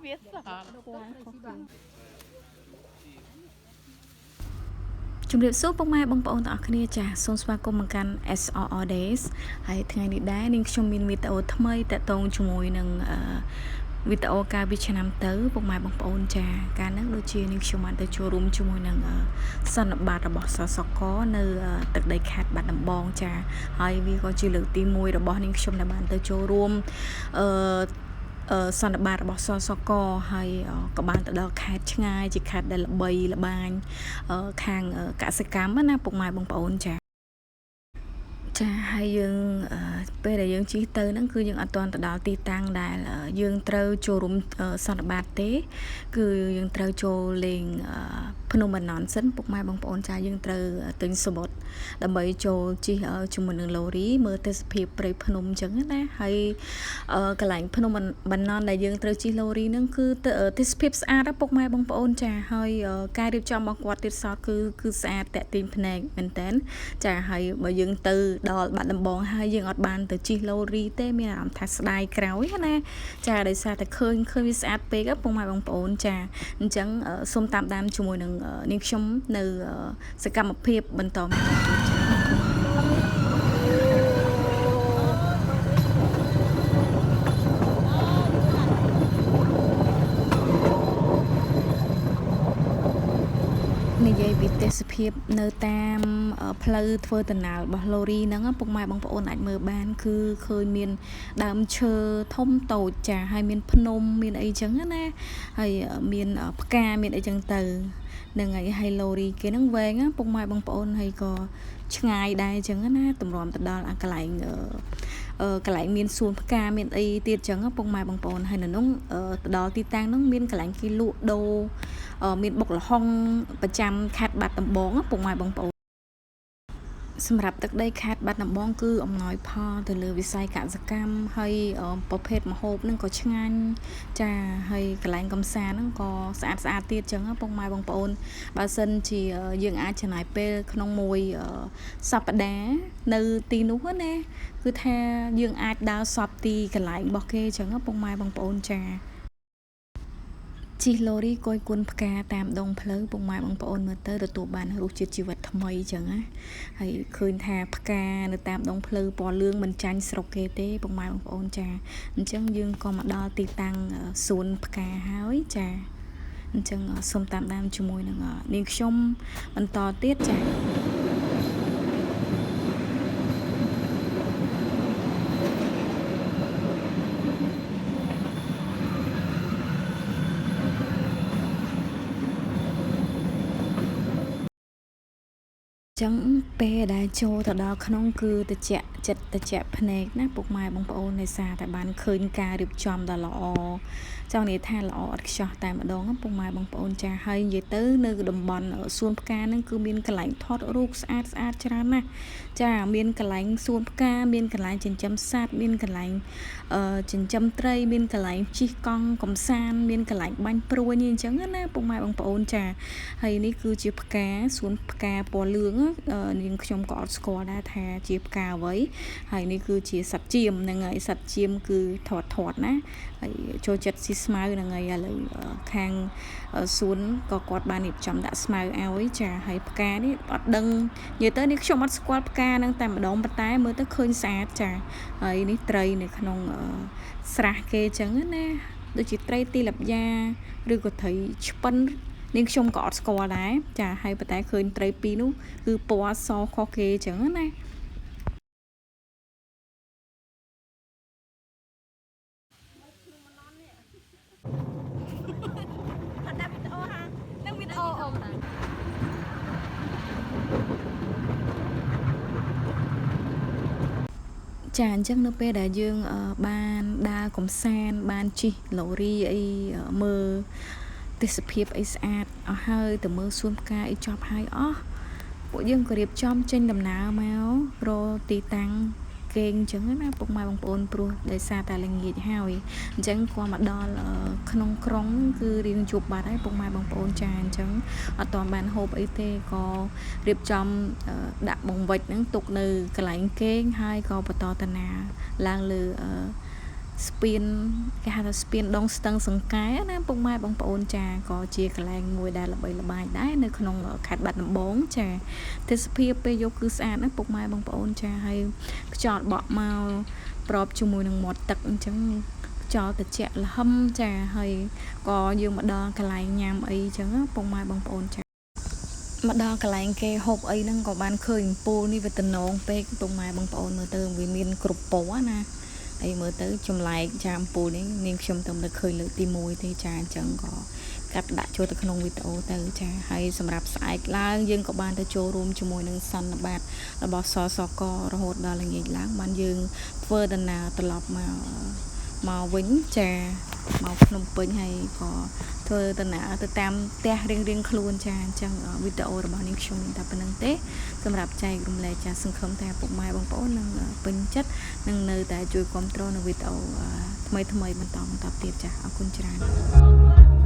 វាសល់ ជំរាបសួរពុកម៉ែបងប្អូនទាំងអស់គ្នាចាសសូមស្វាគមន៍មកកាន់ SRR Days ហើយថ្ងៃនេះដែរនាងខ្ញុំមានវីដេអូថ្មីតាក់ទងជាមួយនឹងវីដេអូកាលពីឆ្នាំទៅពុកម៉ែបងប្អូនចាកាលហ្នឹងដូចជានាងខ្ញុំបានទៅចូលរួមជាមួយនឹងសន្និបាតរបស់សសកនៅទឹកដីខេត្តបាត់ដំបងចាហើយវាក៏ជាលើកទី1របស់នាងខ្ញុំដែលបានទៅចូលរួមអឺសន្និបាតរបស់សសកហើយក៏បានទៅដល់ខេត្តឆ្ងាយជាខេត្តដែលល្បីល្បាញខាងកសិកម្មណាពុកម៉ែបងប្អូនចាចាហើយយើងពេលដែលយើងជិះទៅហ្នឹងគឺយើងអត់ទាន់ទៅដល់ទីតាំងដែលយើងត្រូវចូលរួមសន្និបាតទេ គឺយើងត្រូវចូលលេងភ្នំបាណន់សិនពុកម៉ែបងប្អូនចាយើងត្រូវទិញសំបុត្រដើម្បីចូលជិះជាមួយនឹងឡូរីមើលទេសភាពព្រៃភ្នំអញ្ចឹងណាហើយកន្លែងភ្នំបាណន់ដែលយើងត្រូវជិះឡូរីហ្នឹងគឺទេសភាពស្អាតណាពុកម៉ែបងប្អូនចាហើយការរៀបចំរបស់គាត់ទៀតសោតគឺស្អាតតាក់ទាញភ្នែកមែនតើចាហើយបើយើងទៅដល់បាត់ដំបងហើយយើងអត់បានទៅជិះឡូរីទេមានអារម្មណ៍ថាស្ដាយក្រោយណាចាដោយសារតែឃើញវាស្អាតពេកពុកម៉ែបងប្អូនចាអញ្ចឹងសូមតាមដានជាមួយនឹងនាងខ្ញុំនៅសកម្មភាពបន្តមកទៀតចានិយាយពីទេសភាពនៅតាមផ្លូវធ្វើដំណើររបស់ឡូរីហ្នឹងពុកម៉ែបងប្អូនអាចមើលបានគឺឃើញមានដើមឈើធំតូចចាហើយមានភ្នំមានអីចឹងណាហើយមានផ្កាមានអីចឹងទៅហ្នឹងហើយហើយឡូរីគេហ្នឹងវែងណាពុកម៉ែបងប្អូនហើយក៏ឆ្ងាយដែរចឹងណាតម្រាំទៅដល់អាកន្លែងកន្លែងមានសួនផ្កាមានអីទៀតចឹងពុកម៉ែបងប្អូនហើយនៅនោះទៅដល់ទីតាំងហ្នឹងមានកន្លែងគេលក់ដូរមានបុកល្ហុងប្រចាំខេត្តបាត់ដំបងពុកម៉ែបងប្អូនសម្រាប់ទឹកដីខេត្តបាត់ដំបងគឺអំណោយផលទៅលើវិស័យកសិកម្មហើយប្រភេទម្ហូបហ្នឹងក៏ឆ្ងាញ់ចាហើយកន្លែងកំសាន្តហ្នឹងក៏ស្អាតស្អាតទៀតចឹងពុកម៉ែបងប្អូនបើសិនជាយើងអាចចំណាយពេលក្នុងមួយសប្តាហ៍នៅទីនោះណាគឺថាយើងអាចដើរសពទីកន្លែងរបស់គេចឹងពុកម៉ែបងប្អូនចាជិះឡូរីគយគុណផ្កាតាមដងផ្លូវពុកម៉ែបងប្អូនមើលទៅទទួលបានរសជាតិជីវិតថ្មីចឹងណាហើយឃើញថាផ្កានៅតាមដងផ្លូវពណ៌លឿងមិនចាញ់ស្រុកគេទេពុកម៉ែបងប្អូនចាអញ្ចឹងយើងក៏មកដល់ទីតាំងសួនផ្កាហើយចាអញ្ចឹងសូមតាមដានជាមួយនឹងនាងខ្ញុំបន្តទៀតចាចឹងពេលដែលចូលទៅដល់ក្នុងគឺតិចចិត្តតិចភ្នែកណាពុកម៉ែបងប្អូនដោយសារតែបានឃើញការរៀបចំដ៏ល្អចង់និយាយថាល្អឥតខ្ចោះតែម្ដងពុកម៉ែបងប្អូនចាហើយនិយាយទៅនៅតំបន់សួនផ្កាហ្នឹងគឺមានកន្លែងថតរូបស្អាតស្អាតច្រើនណាស់ចាមានកន្លែងសួនផ្កាមានកន្លែងចិញ្ចឹមសត្វមានកន្លែងចិញ្ចឹមត្រីមានកន្លែងជិះកង់កំសាន្តមានកន្លែងបាញ់ព្រួយនេះអញ្ចឹងណាពុកម៉ែបងប្អូនចាហើយនេះគឺជាផ្កាសួនផ្កាពណ៌លឿងនាងខ្ញុំក៏អត់ស្គាល់ដែរថាជាផ្កាអ្វីហើយនេះគឺជាសត្វចៀមហ្នឹងហើយសត្វចៀមគឺធាត់ធាត់ណាហើយចូលចិត្តស៊ីស្មៅហ្នឹងហើយឥឡូវខាងសួនក៏គាត់បានរៀបចំដាក់ស្មៅឲ្យចាហើយផ្កានេះអត់ដឹងនិយាយទៅនេះខ្ញុំអត់ស្គាល់ផ្កាហ្នឹងតែម្ដងប៉ុន្តែមើលទៅឃើញស្អាតចាហើយនេះត្រីនៅក្នុងស្រះគេអញ្ចឹងណាដូចជាត្រីទីលាប់យ៉ាឬក៏ត្រីឆ្ពិននាងខ្ញុំក៏អត់ស្គាល់ដែរចាហើយប៉ុន្តែឃើញត្រីពីរនោះគឺពណ៌សខុសគេអញ្ចឹងណា ដាក់វីដេអូហានឹងវីដេអូអូន ចាអញ្ចឹងនៅពេលដែលយើងបានដើរកំសាន្តបានជិះឡូរីអីមើលទេសភាពអីស្អាតអស់ហើយទៅមើលសួនផ្កាអីចប់ហើយអស់ពួកយើងក៏រៀបចំចេញដំណើរមករកទីតាំង គេងអញ្ចឹងណាពុកម៉ែបងប្អូនព្រោះដោយសារតែល្ងាចហើយអញ្ចឹងគាត់មកដល់ក្នុងក្រុងគឺរៀងជប់បាត់ហើយពុកម៉ែបងប្អូនចាអញ្ចឹងអត់ទាន់បានហូបអីទេក៏រៀបចំដាក់បង្វិចហ្នឹងទុកនៅកន្លែងគេងហើយក៏បន្តតាណាឡើងលើអឺស្ពានគេហៅថាស្ពានដងស្ទឹងសង្កែណាពុកម៉ែបងប្អូនចាក៏ជាកន្លែងមួយដែលល្បីល្បាញដែរនៅក្នុងខេត្តបាត់ដំបងចាទេសភាពពេលយប់គឺស្អាតណាស់ពុកម៉ែបងប្អូនចាហើយខ្យល់បក់មកប្របជាមួយនឹងមាត់ទឹកអញ្ចឹងខ្យល់ត្រជាក់លហឹមចាហើយក៏យើងមកដល់កន្លែងញ៉ាំអីអញ្ចឹងពុកម៉ែបងប្អូនចាមកដល់កន្លែងគេហូបអីហ្នឹងក៏បានឃើញអំពូលនេះវាតំណងពេកពុកម៉ែបងប្អូនមើលទៅវាមានគ្រប់ពណ៌ណាអីមើលទៅចម្លែកចាអំពូលនេះនាងខ្ញុំទៅមិនឃើញលើកទី1ទេចាអញ្ចឹងក៏កាត់ដាក់ចូលទៅក្នុងវីដេអូទៅចាហើយសម្រាប់ស្អែកឡើងយើងក៏បានទៅចូលរួមជាមួយនឹងសន្និបាតរបស់សសករហូតដល់ល្ងាចឡើងបានយើងធ្វើដំណើរត្រឡប់មកមកវិញចាមកភ្នំពេញហើយក៏ធ្វើដំណើរទៅតាមផ្ទះរៀងៗខ្លួនចាអញ្ចឹងវីដេអូរបស់នាងខ្ញុំមានតែប៉ុណ្្នឹងទេសម្រាប់ចែករំលែកចាសង្ឃឹមថាពុកម៉ែបងប្អូននឹងពេញចិត្តនឹងនៅតែជួយគ្រប់គ្រងនៅវីដេអូថ្មីថ្មីបន្តបន្តទៀតចាអរគុណច្រើន។